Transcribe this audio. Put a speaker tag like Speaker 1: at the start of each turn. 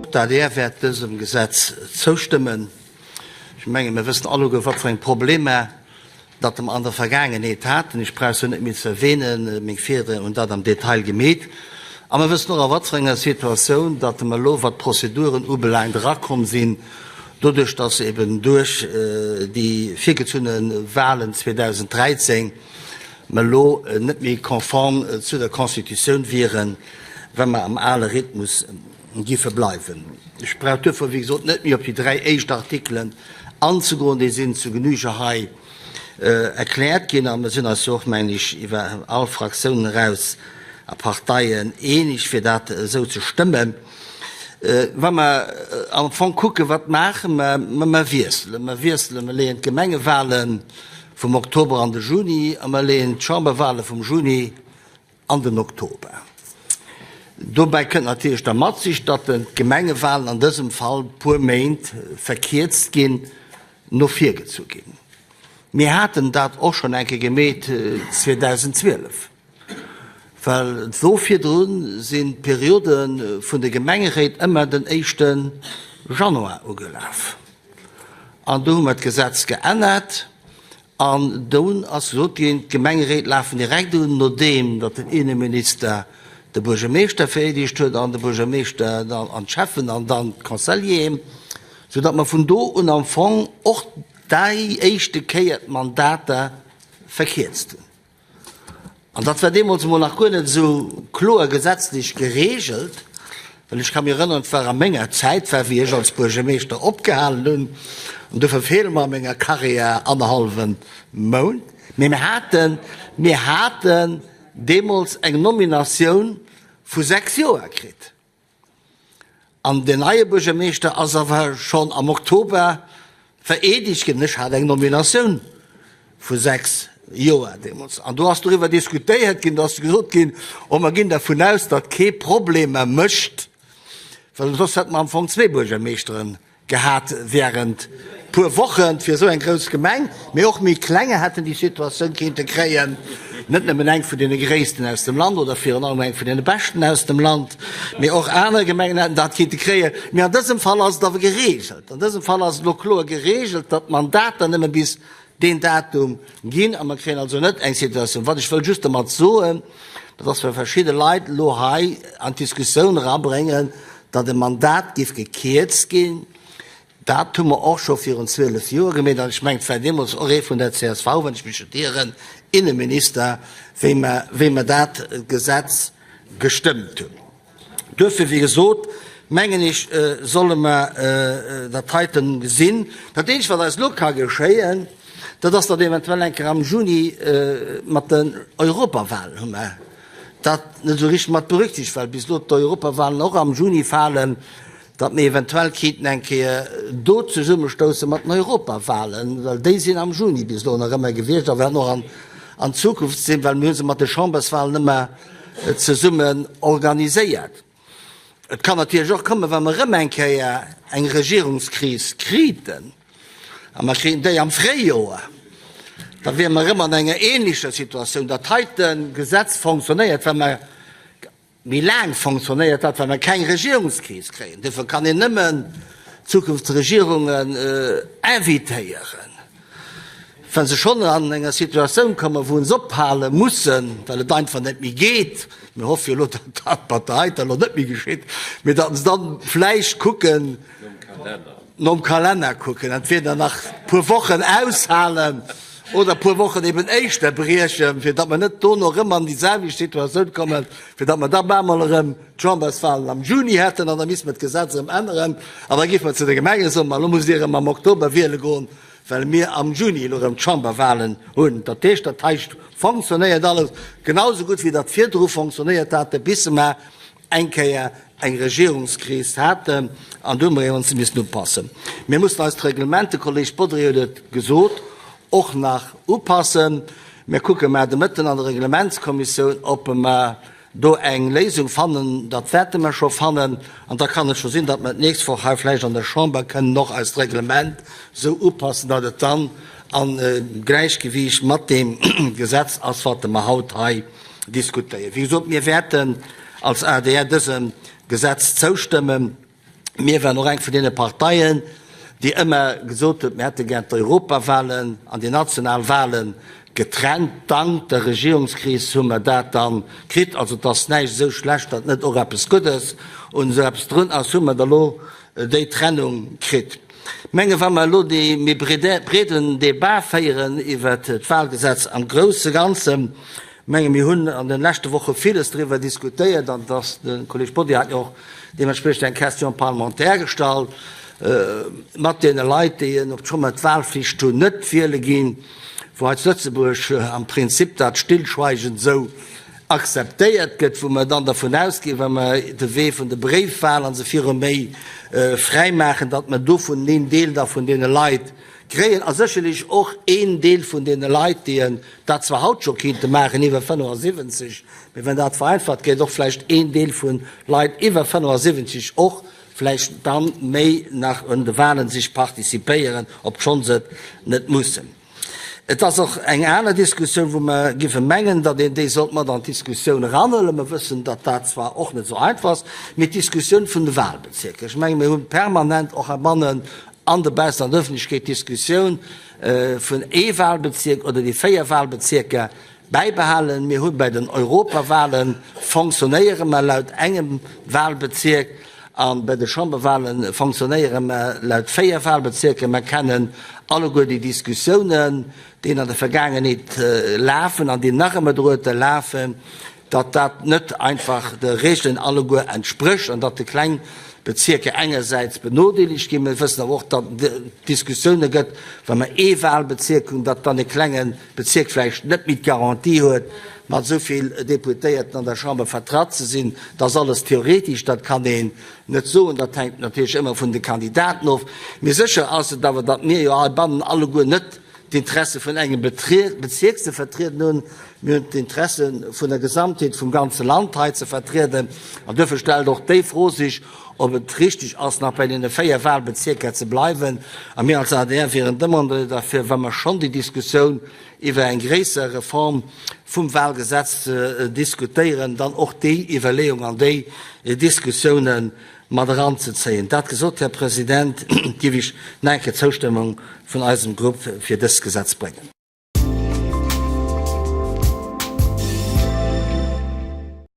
Speaker 1: Och d'ADR wäert dësem Gesetz zoustëmmen. Ech menge mir wëssen alleguer, wat fir eng Problemer datt mer an der Vergaangenheet haten. Ech brauch se net méi ze erwähnen, meng Virriedner hunn dat am Detail gemeet. A mer wëssen och, a wat fir enger Situatioun datt mer elo, wat d'Prozeduren ubelaangt, erakomm sinn, doduerch datt eben duerch déi virgezunne Wahlen 2013 mer elo net méi konform zu der Constitutioun wieren, wa mer am ale Rhythmus giffe bleiwen. Ech brauch duerfir, wéi gesot, net méi op déi dräi éischt Artikelen anzegoen, déi sinn zu Genüge hei erkläert ginn a mer sinn eis jo och, mengen ech, iwwer all Fraktiounen eraus a Parteien eeneg, fir dat esou ze stëmmen. Wa mer am Fong kucken, wat maache mer? Mer wiesselen, mer wiesselen, mer leeën d'Gemengewale vum Oktober an de Juni a mer leeën d'Chamberwale vum Juni an den Oktober. Dobäi kënnt natierlech da mat sech, datt d'Gemengewalen an dësem Fall puer Méint verkierzt ginn, no vir gezu ginn. Mir haten dat och schonn eng Kéier gemeet 2012, well do virdru sinn d'Periode vun de Gemengeréit ëmmer den éischte Januar ugelaf. An do hu mer d'Gesetz geännert An dunn ass gesot ginn, d'Gemengeréit lafen direkt un, nodeem datt den Inneminister de Buergermeeschter vereedegt huet an de Buergermeeschter dann an d'Schäffen an dann d'Conseilleren, soudatt mer vun do un am Fong och déi éischte Kéier d'Mandater verkierzt hunn. An dat war deemools emol nach guer net esou kloer gesetzlech geregelt, well ech ka mir erënneren, et war a menger Zäit, war wéi ech als Buergermeeschter opgehalen hunn, an dofir feele mer a menger Carrière annerhallwe Mount, mee mir haten, mir haten deemools eng Nominatioun vu 6 Joer kritt. An den neie Buergermeeschter ass awer schonn am Oktober vereedegt ginn. Ech hat eng Nominatioun vu 6 Joer deemools. An do ass doriwwer diskutéiert ginn, do ass gesot ginn, oh mer ginn dervun aus, datt kee Problemer mécht, well soss hätte mer am Fong zwee Buergermeeschteren Gehat während puer Wochen fir esou eng grouss Gemeng, mee och méi klenger hätten déi Situatioun kéinte kréien, net nëmmen eng vun deene gréissten aus dem Land oder virun allem eng vun deene beschten aus dem Land, mee och aner Gemengen hätten dat kéinte kréien. Mee an dësem Fall ass et awer geregelt. An dësem Fall ass et elo kloer geregelt, datt d'Mandater nëmme bis deen Datum ginn a mer kréien also net eng Situatioun. Wat ech wëll just domat soen, dat ass, well verschidde Leit elo hei an d'Diskussioun erabréngen, datt e Mandat géif gekierzt ginn, dat hu mer och scho virun 12 Joer gemeet an ech mengen, et war deemools och ee vun der csv, wann ech mech net ieren, Inneminister, wéi mer, wéi mer dat Gesetz gestëmmt hunn. Duerfir, wéi gesot, mengen ech, solle mer dat heiten gesinn. Dat Eenzegt, wat eis elo ka geschéien, dat ass, datt eventuell eng Kéier am Juni mat den Europawahlen, hu mer dat net esou richteg mat berücksichtegt, well bis elo d'Europawahlen och am Juni falen, datt mir eventuell kéinten eng Kéier do zesummestousse mat den Europawahlen, well déi sinn am Juni bis elo nach ëmmer gewiescht a wäerten och an Zukunft sinn, well mir hu se mat de Chamberswahlen ëmmer zesummen organiséiert. Et kann natierlech och kommen, wa mer erëm eng Kéier eng Regierungskris kriten, a mer kriten déi am Fréijoer, da wiere mer erëm an enger ähnlecher Situatioun. Dat heite Gesetz fonctionnéiert, wa mer méi laang fonctionnéiert dat, wa mer keng Regierungskris kréien. Duerfir kann een nëmmen d'Zukunftsregierungen invitéieren, wa se schonn an enger Situatioun kommen, wou se ophale mussen, well et einfach net méi geet, mir hoffe jo elo, datt dat mat der heiter elo net méi geschitt, mee datt se dann vläicht kucken, nom Kalenner kucken, entweder nach e puer Wochen aushalen oder e puer Wochen eben éischter briechen, fir datt mer net dono erëm an déi selwecht Situatioun kommen, fir datt mer da bemol erëm d'Chamberswahlen am Juni hätten an da misste mer d'Gesetz erëm änneren an da géife mer zu de Gemenge soen, ma elo musst Dir erëm am Oktober wiele goen, well mir am Juni elo erëm d'Chamberwahlen hunn. Dat heescht, dat hei fonctionnéiert alles genau esou gutt, wéi dat virdru fonctionnéiert hat, bis mer eng Kéier eng Regierungskris haten an do hu mer ons missen upassen. Mir mussen eist Reglement, de Kolleg Bodry huet et gesot, och nach upassen. Mir kucke mar de Mëtten an der Reglementskommissioun, ob mer do eng Léisung fannen. Dat wäerte mer scho fannen an da kann et scho sinn, datt mer d'nächst Woch hei vläicht an der Chamber kënnen och eist Reglement esou upassen, datt et dann a Gläichgewiicht mat deem Gesetz ass, wat mer haut hei diskutéieren. Wéi gesot, mir wäerten als adr dësem Gesetz zoustëmmen. Mir waren och eng vun deene Parteien, déi ëmmer gesot huet, mir hätte gär d'Europawahlen an déi national Wahle getrennt. Dank der Regierungskris hu mer dat da kritt. Also et ass näischt esou schlecht, datt net och eppes Guddes un esou eppes drun ass, hu mer da lo déi Trennung kritt. Menge wa mer elo dee méi breeden Débat féieren iwwert d'Wahlgesetz am grousse Ganzen, menge mir hunn an de leschte Woche villes driwwer diskutéiert an dass de Kolleg Body hat jo och deementspriechend eng Question parlementaire gestallt, mat deene Leit, déi en obschonn mer d'Wahlflicht hunn, net wiele ginn, wou hei zu Lëtzebuerg am Prinzip dat stillschweigend esou akzeptéiert gëtt, wou mer dann dervun ausginn, wa mer de Wee vun de Bréifwahl an esou viru méi fräi maachen, datt mer dovun een Deel da vun deene Leit kréien a sécherlech och een Deel vun deene Leit, déi en dat zwar haut scho kéinte maachen, iwwer 75, mee wann dat vereinfacht gétt, och vläicht een Deel vu Leit iwwer 75 och vläicht dann méi nach un de Wahlen sech participéieren, obschonn se et net mussen. Et ass och eng aner Diskussioun, wou mer giffe mengen, datt een déi sollt mat an d'Diskussioun eranhuelen. Mer wëssen, datt dat zwar och net esou einfach ass, mee d'Diskussioun vun de Wahlbezierker. Ech menge mir hu permanent och heibannen an dobaussen an der Öffentlichkeet d'Diskussioun vun ee Wahlbezierk oder déi 4 Wahlbezierker bäibehalen. Mir hu bei den Europawahlen fonctionnéiere mer laut engem Wahlbezierk a bei de Chamberwahle fonctionnéiere mer laut 4 Wahlbezierker. Mer kennen alleguer déi Diskussiounen, déi an der Vergaangenheet lafen an déi nach ëmmer droete lafen, datt dat net einfach de Regelen alleguer entsprécht an datt déi kleng Bezierker engersäits benodeelegt ginn. Mir wëssen awer och, datt et Diskussioune gëtt, wa mer ee Wahlbezierk hunn, datt dann e klenge Bezierk vläicht net méi d'Garantie huet, mat esou vill Deputéierten an der Chamber vertratt ze sinn. Dat ass alles theoretesch, dat kann een net soen. Dat hänkt natierlech ëmmer vun de Kandidaten of. Mee sécher ass et awer, datt mir jo heibannen alleguer net d'Interesse vun engem Bezierk ze vertrieden hunn, mir hunn d'Interesse vun der Gesamtheet vum ganze Land hei ze vertrieden. An duerfir stellt och déi Fro sech, ob et richtig ass, nach bei deene 4 Wahlbezierker ze bleiwen. A mir als adr wieren Demandeur derfir, wa mer schonn déi Diskussioun iwwer eng gréisser Reform vum Wahlgesetz diskutéieren, dann och déi Iwwerleeung an déi Diskussiounen mat eranzezéien. Dat gesot, Här President, géif ech nach eng Kéier d'Zoustëmmung vun eisem Grupp fir dëst Gesetz bréngen.